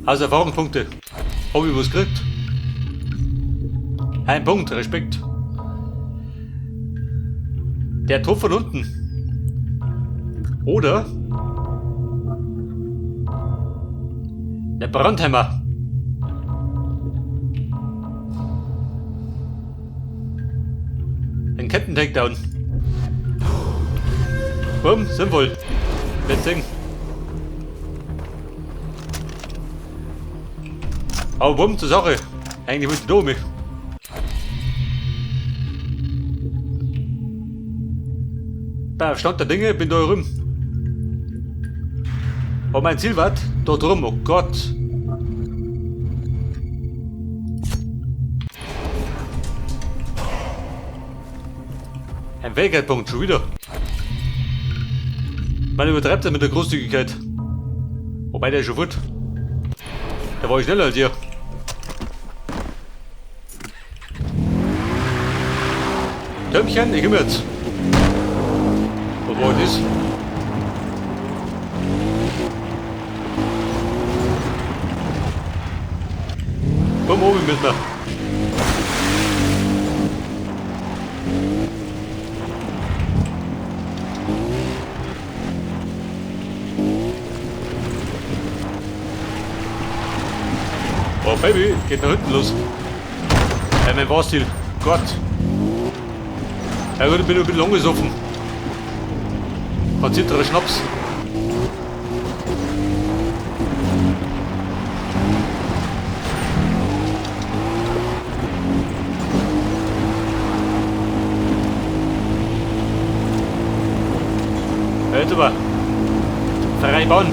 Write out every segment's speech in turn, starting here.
Also Erfahrungspunkte. Hab ich was gekriegt? Ein Punkt, Respekt. Der Tod von unten. Oder der Brandhämmer. Ein Ketten-Takedown. Bumm, sinnvoll. Let's sing. Aber bumm, zur Sache. Eigentlich wollte ich da mich. Bei Stand der Dinge bin da rum. Aber mein Ziel war da drum, oh Gott. Ein Fähigkeitspunkt, schon wieder. Man übertreibt das mit der Großzügigkeit. Wobei der ist schon fort. Der war ich schneller als ihr. Töpfchen, ich komme jetzt. Was war das? Komm oben mit mir. Oh Baby, geht nach hinten los. Ja, mein Fahrstil. Gott. Ja gut, ich bin ein bisschen angesoffen. Ein zitterer Schnaps. Ja, jetzt aber. Freie Bahn.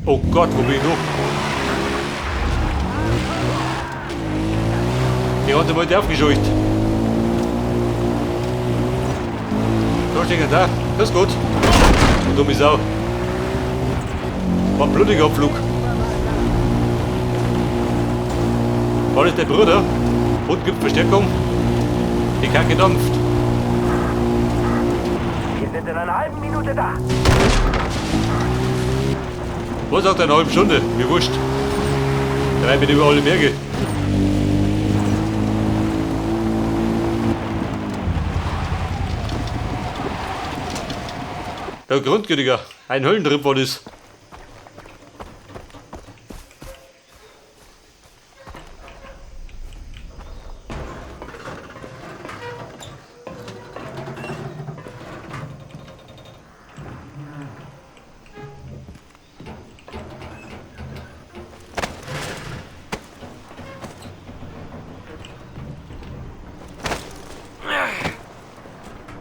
Oh Gott, wo bin ich noch? Die haben sie mal aufgescheucht. Da stehen da. Das ist gut. Und dumme Sau. War ein blutiger Abflug. War das der Bruder? Und gibt Verstärkung? Die Kacke dampft. Wir sind in einer halben Minute da. Was sagt eine halbe Stunde? Mir wurscht. Da bin ich über alle Berge. Der Grundgütiger, ein Höllentrip war das.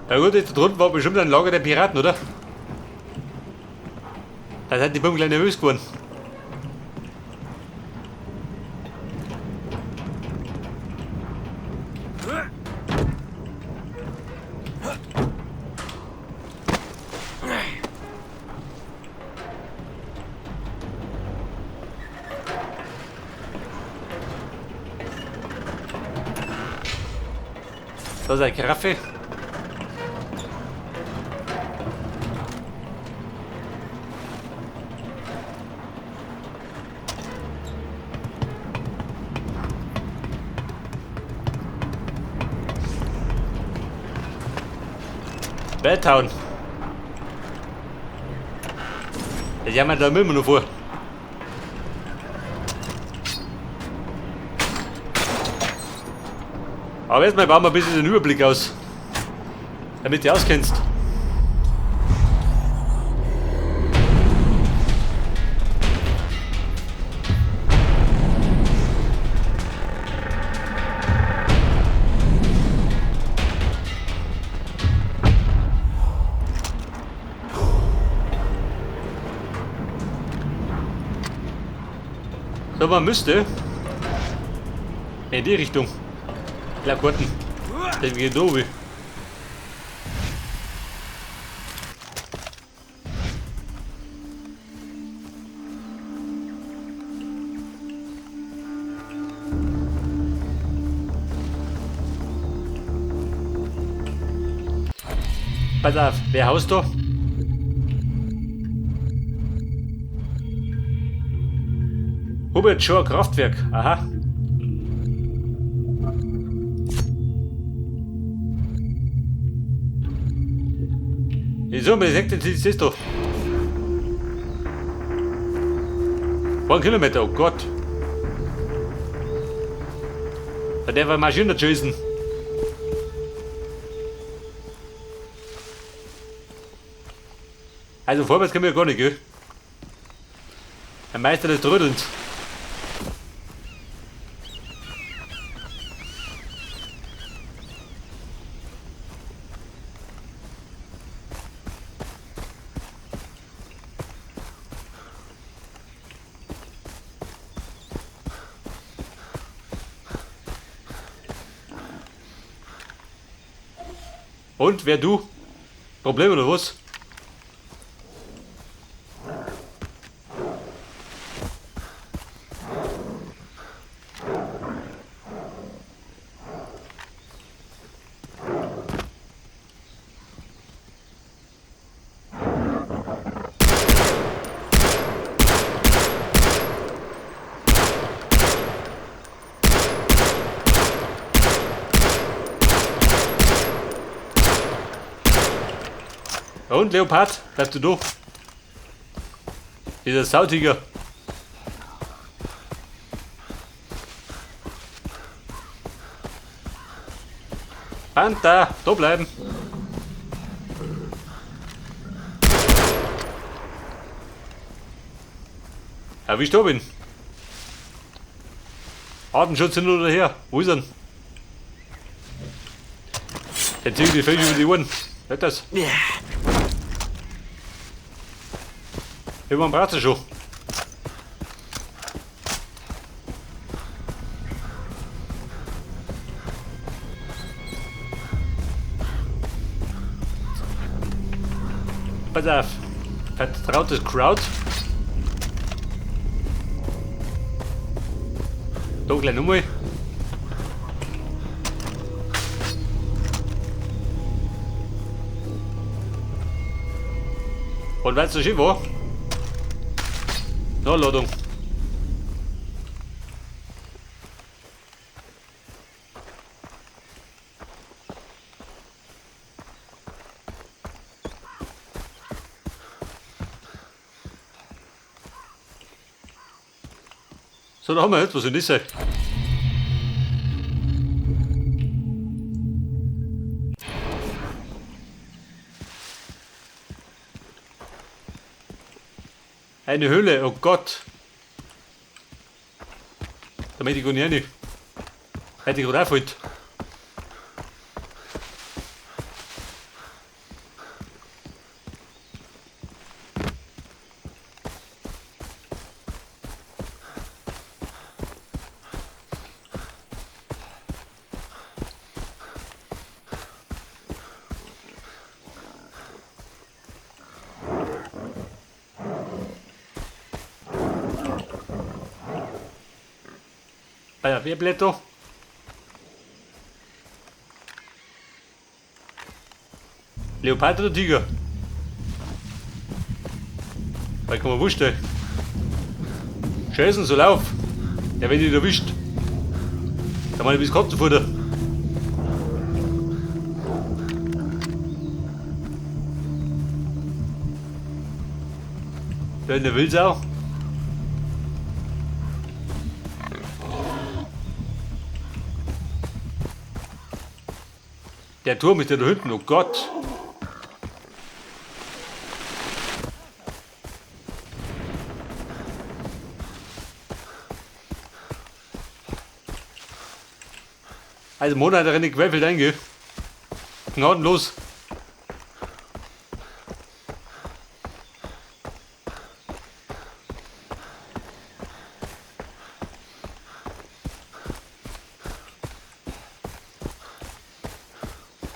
Na gut, jetzt da drunten war bestimmt ein Lager der Piraten, oder? Da sind die Buben gleich nervös geworden. Das ist ein Karaffe. Belltown. Das jammert da immer noch vor. Aber erstmal bauen wir ein bisschen den Überblick aus, damit du auskennst. So, man müsste in die Richtung. Lakorten. Der geht oben. Pass auf, wer haust da? Hubert Shore Kraftwerk, aha. Wieso, man sagt, das ist doch. 1 Kilometer, oh Gott. Da der war Maschine schießen. Also vorwärts können wir gar nicht, gell? Der Meister des Trödelns. Und, wer du? Problem oder was? Und Leopard, bleibst du durch? Dieser Sautiger. Panther, da bleiben. Ja, wie ich da bin. Artenschutz hin oder her. Wo ist er denn? Der zieht die völlig über die Ohren. Hört das? Ja. Über den Bratze schon. Pass auf. Vertrautes Crowd. Da gleich nochmal. Und weil's so schön war. Nachladung. So, da haben wir jetzt was in dieser. Eine Höhle, oh Gott. Da möchte ich gar nicht rein. Hätte ich gerade aufgeholt. Bei der Blätter. Leopard oder Tiger? Weil kann man wurscht, ey. Scheißen, so lauf. Der wird dich erwischt. Da meine ich bis Katzenfutter. Da in der Wildsau. Der Turm ist ja da hinten, oh Gott! Also Monat renne ich querfeld ein, gell? Gnadenlos!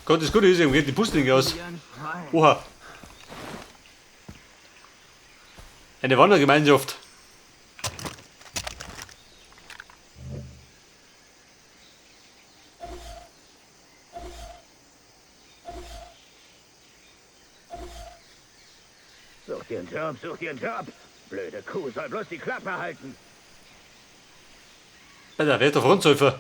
Gott, das Gute ist, ihm geht die Puste nicht aus. Oha. Eine Wandergemeinschaft. Such dir einen Job, such dir einen Job. Blöde Kuh soll bloß die Klappe halten. Alter, wer ist der Frontsäufer?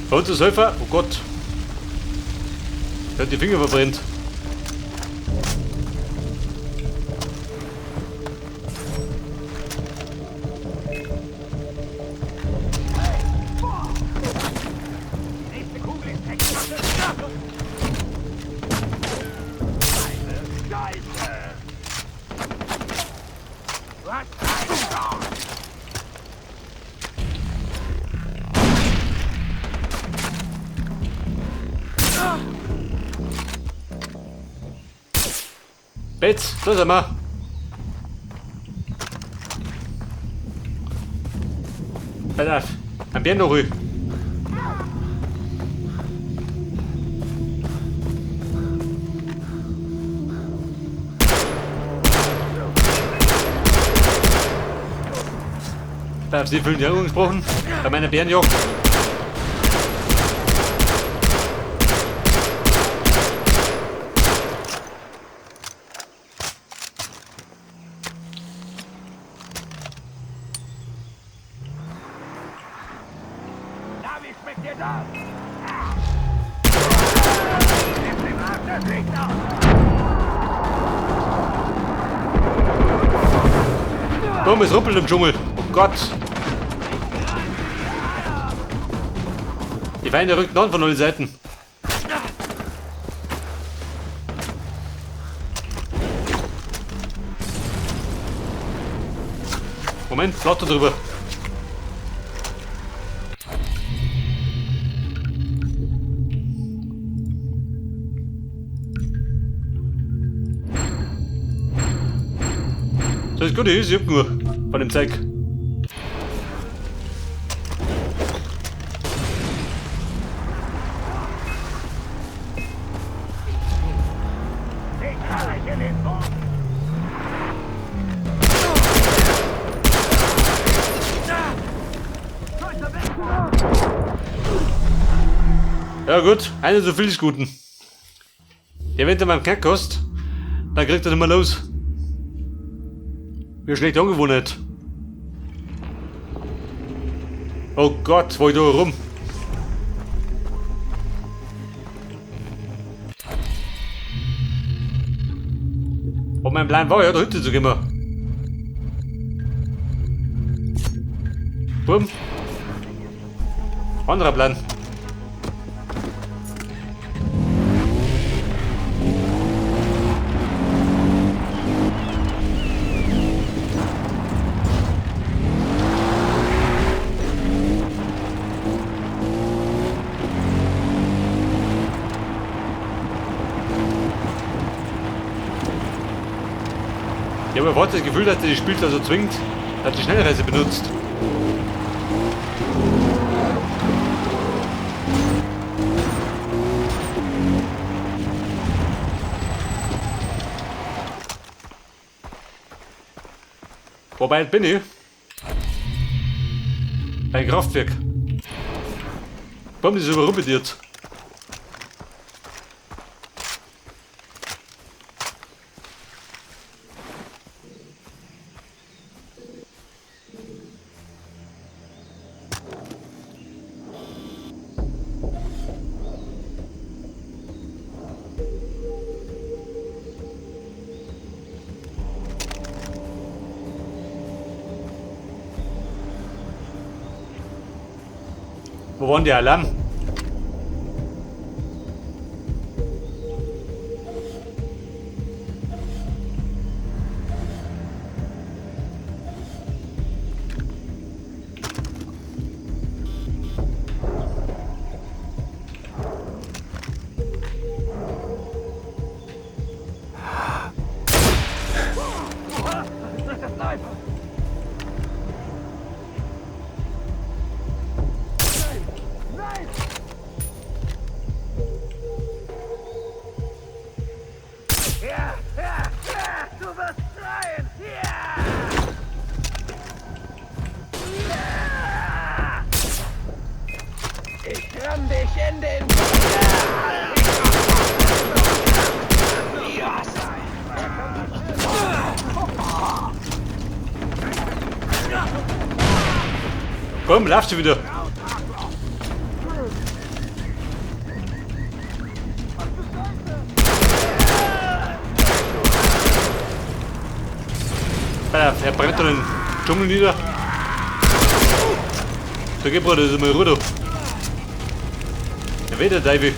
Frontsäufer? Oh Gott. Der hat die Finger verbrennt. Bett, da sind wir. Pass auf, am Bären noch. Pass auf, Sie fühlen die Augen gesprochen. Bei meiner Bärenjagd. Boom, es ruppelt im Dschungel. Oh Gott. Die Feinde rückten an von allen Seiten. Moment, Flatter drüber. Das ist gut, ich hab nur von dem Zeug. Ja gut, einer so viel ist guten. Der, wenn der mal Knack kostet, dann kriegt er nicht mehr los. Mir schlecht Angewohnheit. Oh Gott, wo ich da rum? Und mein Plan war ja, da hinten zu gehen. Bumm. Anderer Plan. Ich habe überhaupt das Gefühl, dass der das Spiel da so zwingt, dass die Schnellreise benutzt. Wobei bin ich? Beim Kraftwerk. Warum ist das überrumpelt jetzt? Wo war denn der Alarm? Komm, laufst du wieder. Er brennt da den Dschungel nieder. Da geht Bruder, das ist mal Ruhe. Der weht der Teufel.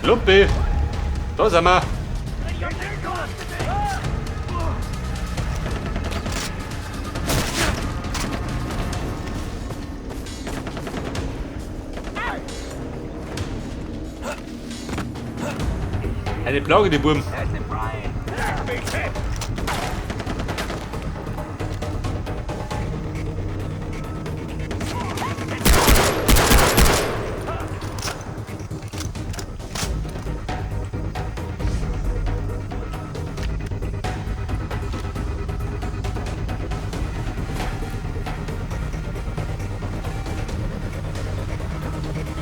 Lumpi! Da sind wir! Eine Plage, die Burm.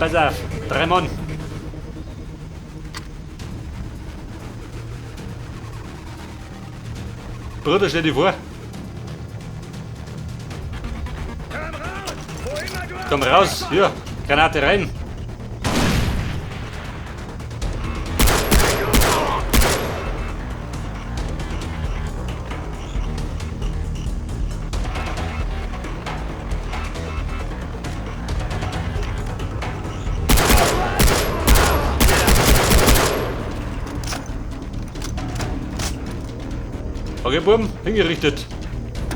Pass auf, 3 Mann. Bruder, stell dich vor. Komm raus, hier, Granate rein. Okay, Buben, hingerichtet.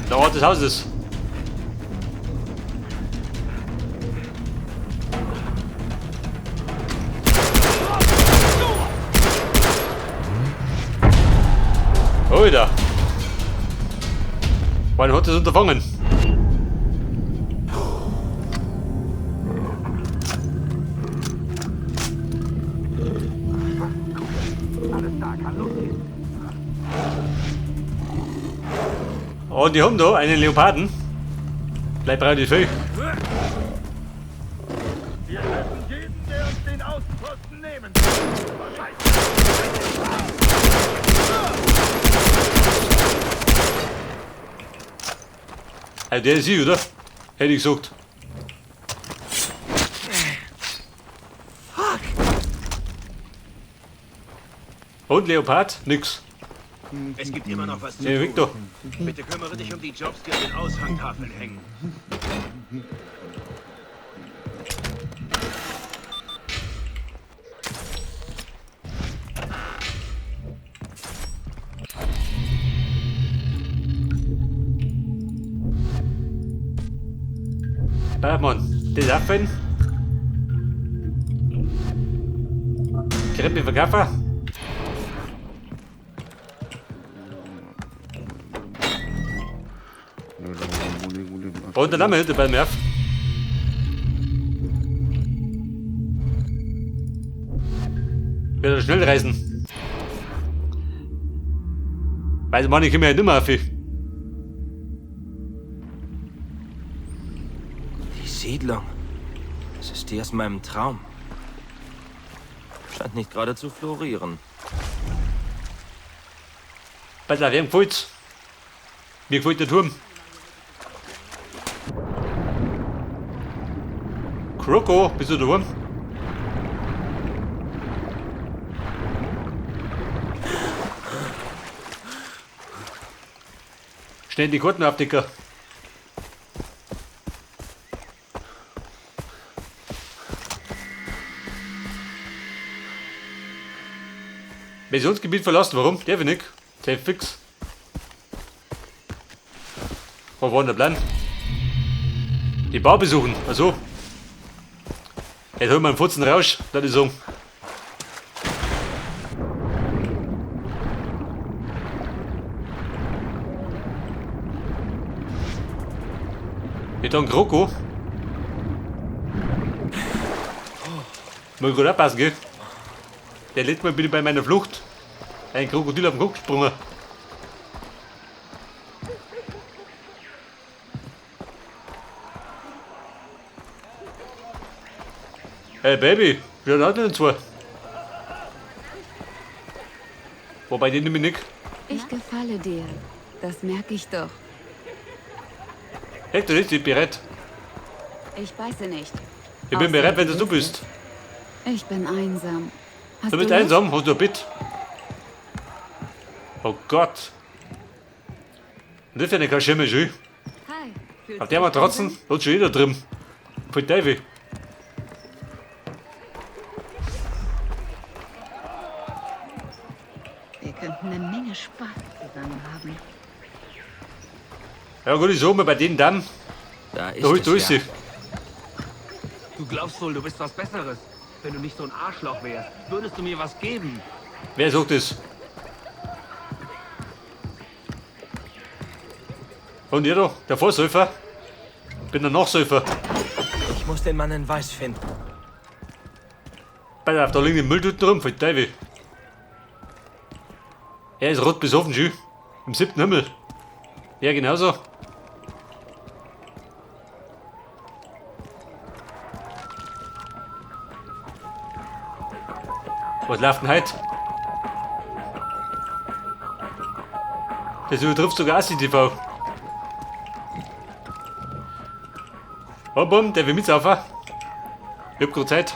Der Ort des Hauses. Alter. Wann hat das unterfangen? Und die haben da einen Leoparden. Bleib relativ viel. Wir treffen jeden, der uns den Außenposten nehmen. Also der ist sie, oder? Hätte ich gesagt. Fuck. Und Leopard? Nix. Es gibt immer noch was zu Hey, tun. Victor. Bitte kümmere dich um die Jobs, die an den Aushangtafeln hängen. Mann, das auffallen. Krempe verkaufen. Und der Name hinter bei mir auf. Wieder schnell reisen. Weiß man, ich komme ja nicht mehr auf. Die Siedlung. Das ist die aus meinem Traum. Scheint nicht gerade zu florieren. Pass auf, wem gefällt's? Mir gefällt der Turm. Kroko, bist du daheim? Schnell die Karten auf, Dicker. Missionsgebiet verlassen, warum? Der will nicht. Der fix. Wo war denn der Plan? Die Bar besuchen, also. Jetzt holen wir einen Futzen raus, das ist so. Mit einem Kroko. Mal gut aufpassen, gell? Der letzte Mal bin ich bei meiner Flucht ein Krokodil auf den Kopf gesprungen. Hey Baby, wir hatten zwei. Wobei, den nehme ich nicht. Ich gefalle dir. Das merke ich doch. Hey, du nicht, ich bin bereit. Ich beiße nicht. Ich bin Außer bereit, wenn du du bist. Ich bin einsam. Hast Du bist Lust? einsam, hast du ein Bett? Oh Gott. Und das finde ich keine schöne Schule. Hi. Fühlst Auf der du dich Matratzen einsam? hat schon jeder drin. Voll Teufel. Wir könnten eine Menge Spaß zusammen haben. Ja gut, ich sag mal, bei denen dann, Da ist da holst du es ja. alles. Du glaubst wohl, du bist was Besseres. Wenn du nicht so ein Arschloch wärst, würdest du mir was geben. Wer sagt das? Und ihr da, der Vorsäufer? Bin der Nachsäufer. Ich muss den Mann in Weiß finden. Pass auf, da liegen die Mülltüten rum, voll Teufel. Er ist rot besoffen, schön. Im siebten Himmel. Ja, genauso. Was läuft denn heute? Das übertrifft sogar ACTV. Oh, bumm, der will mitsaufen. Ich hab grad Zeit.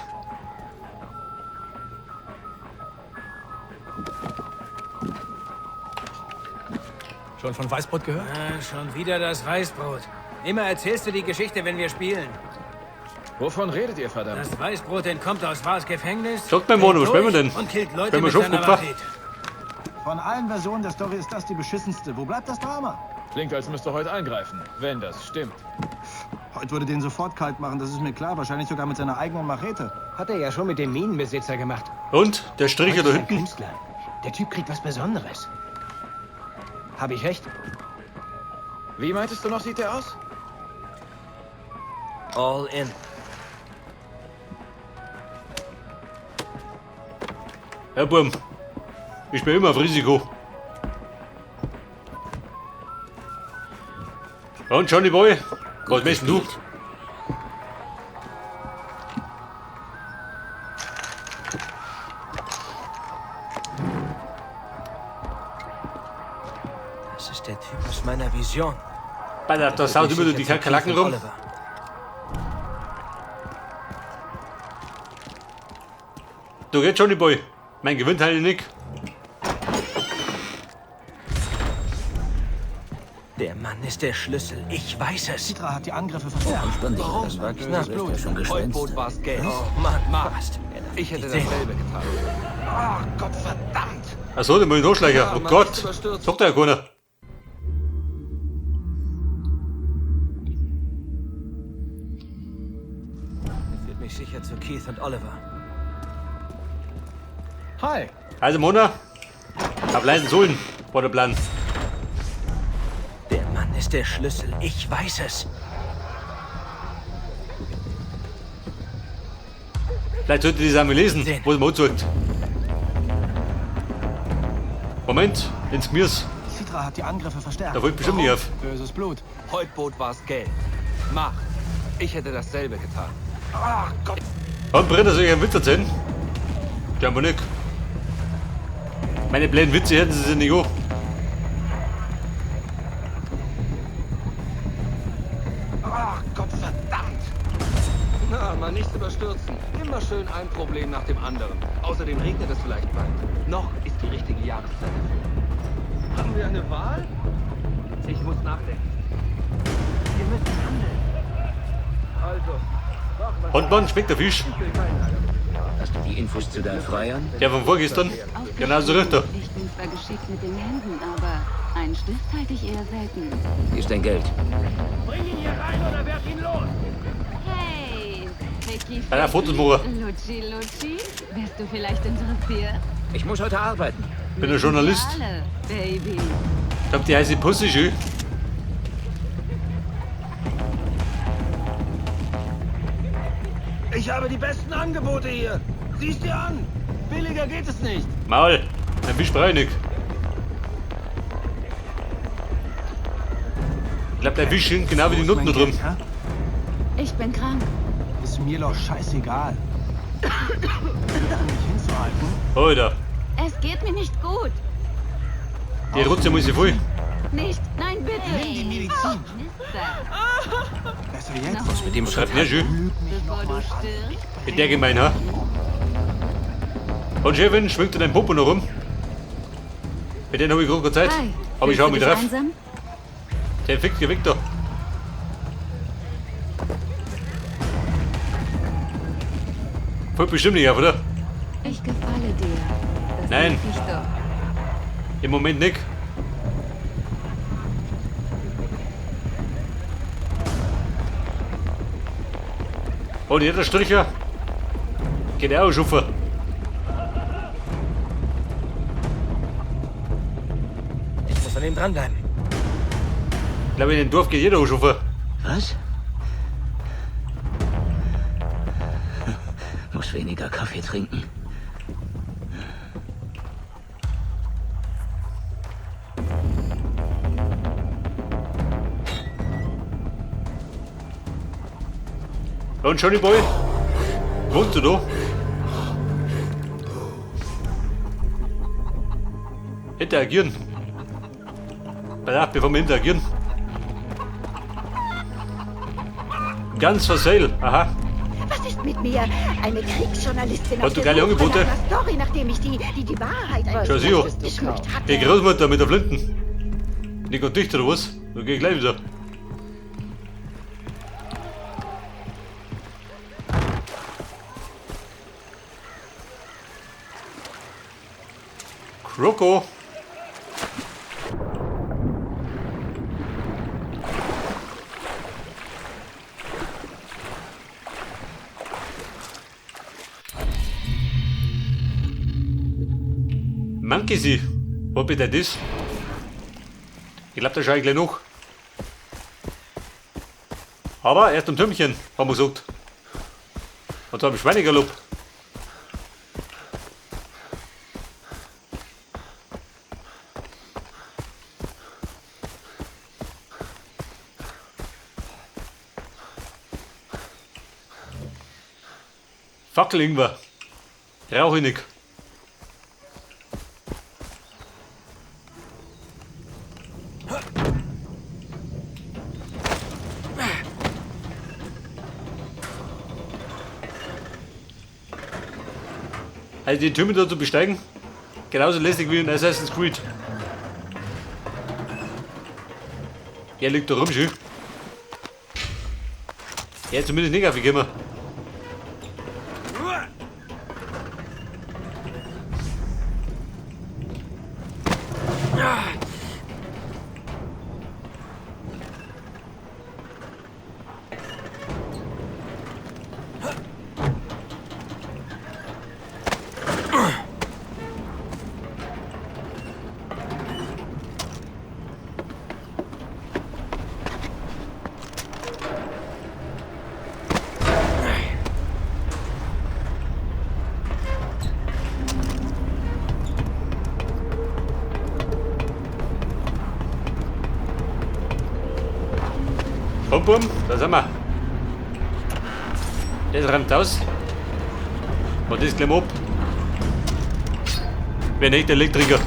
Schon von Weißbrot gehört? Ah, schon wieder das Weißbrot. Immer erzählst du die Geschichte, wenn wir spielen. Wovon redet ihr, verdammt? Das Weißbrot entkommt aus Wahrs Gefängnis. Sagt mir, Mono, was dreht spielen wir durch denn? Und killt Leute Spielen wir mit seiner Schafkupfer? Machete. Von allen Versionen der Story ist das die beschissenste. Wo bleibt das Drama? Klingt, als müsste heute eingreifen, wenn das stimmt. Heute würde den sofort kalt machen, das ist mir klar. Wahrscheinlich sogar mit seiner eigenen Machete. Hat er ja schon mit dem Minenbesitzer gemacht. Und? Der Stricher da Heute ist ein hinten? Künstler. Der Typ kriegt was Besonderes. Habe ich recht? Wie meintest du noch, sieht der aus? All in. Ja, Burm. Ich bin immer auf Risiko. Und Johnny Boy, was möchtest du? Das ist der Typ aus meiner Vision. Pass auf, da saut immer nur die Sicher zu Kakerlaken Keith und rum. Oliver. Du geht Johnny Boy. Mein Gewinn teile ich nicht. Der Mann ist der Schlüssel. Ich weiß es. Citra hat die Angriffe verstärkt. Warum? Das war knapp. Schon Heute war's Geld. Oh Mann, Macht. fast. Er darf Ich hätte nicht sehen. dasselbe getan. Ah, Gott verdammt! Achso, den muss ich nachschleichen. Ja, Oh man Gott. ist überstürzt. Sagt ja keiner. Er führt mich sicher zu Keith und Oliver. Hi. Also Mona, auf leisen Sohlen war der Plan. Der Mann ist der Schlüssel. Ich weiß es. Vielleicht sollte ich das einmal lesen, Sehen. was man anzeigt. Moment, ins Gemüse. Citra hat die Angriffe verstärkt. Da fällt bestimmt nicht auf. Böses Blut. Heute war's Geld. Macht. Ich hätte dasselbe getan. Ah, Gott. Und Brenner, soll ich einen Witz erzählen? Scheinbar nicht. Meine blöden Witze hätten sie sich nicht an. Ah, Gott verdammt! Na, mal nicht überstürzen. Immer schön ein Problem nach dem anderen. Außerdem regnet es vielleicht bald. Noch ist die richtige Jahreszeit dafür. Haben wir eine Wahl? Ich muss nachdenken. Wir müssen handeln. Also, Handmann, schmeckt der Fisch? Hast du die Infos zu deinen Freiern? Der von vorgestern. Genauso riecht er. Ich bin zwar geschickt mit den Händen, aber einen Stift halte ich eher selten. Hier ist dein Geld. Bring ihn hier rein oder werd ihn los! Hey, Vicky, Bei der Fotos machen. Lutschi, Lutschi, wärst du vielleicht interessiert? Ich muss heute arbeiten. Bin ein Journalist. Alle, Baby. Ich hab die heiße Pussy schön. Ich habe die besten Angebote hier. Siehst dir an. Billiger geht es nicht. Maul, ein Fisch brauche ich nicht. Ich glaub, der Fisch hängt genau wie die Wo ist Nutten mein da drin. Geld, hä? Ich bin krank. Ist mir doch scheißegal. Um mich hinzuhalten. Alter. Es geht mir nicht gut. Die Rutze muss ich voll. Nicht, nein, bitte. Nimm die Medizin. Mistsack. Besser jetzt. Was mit dem Was treibt denn der schön? Bevor du stirbst. Mit der gemein, ha? Und Chefin, schwingt in deinem Popo noch rum. Mit denen habe ich gerade keine Zeit. Hi. Aber ich schau Fühlst du mich dich drauf. einsam? Der fickt dir weg da. Fällt bestimmt nicht auf, oder? Ich gefalle dir. Das Nein. merk ich doch. Im Moment nicht. Und jeder Stricher geht auch schuffen. Ich muss an ihm dranbleiben. Ich glaube, in dem Dorf geht jeder schuffen. Was? Muss weniger Kaffee trinken. Und Johnny Boy, wohnst du da? Interagieren. Pass auf, bevor wir interagieren. Ganz versel. Aha. Was ist mit mir? Eine Kriegsjournalistin Hat auf du der geile Suche Angebote? nach einer Story, nachdem ich die Wahrheit ein Schau, bisschen sieh. geschmückt hatte. Die Großmutter mit der Flinten. Nicht ganz dicht oder was? Da geh ich gleich wieder. Kroko. Monkey See. Was bedeutet das? Ich glaube, da schaue ich gleich noch. Aber erst am Türmchen, haben wir gesagt. Und zwar im Schweinegalopp. Fackel Ingwer. Rauche ich nicht. Also die Türme da zu besteigen, genauso lästig wie in Assassin's Creed. Der liegt da rum schön. Er ist zumindest nicht aufgekommen. Bum, bum, da sind wir. Das rammt aus. Und das gleich mal ab. Wer nicht Elektriker.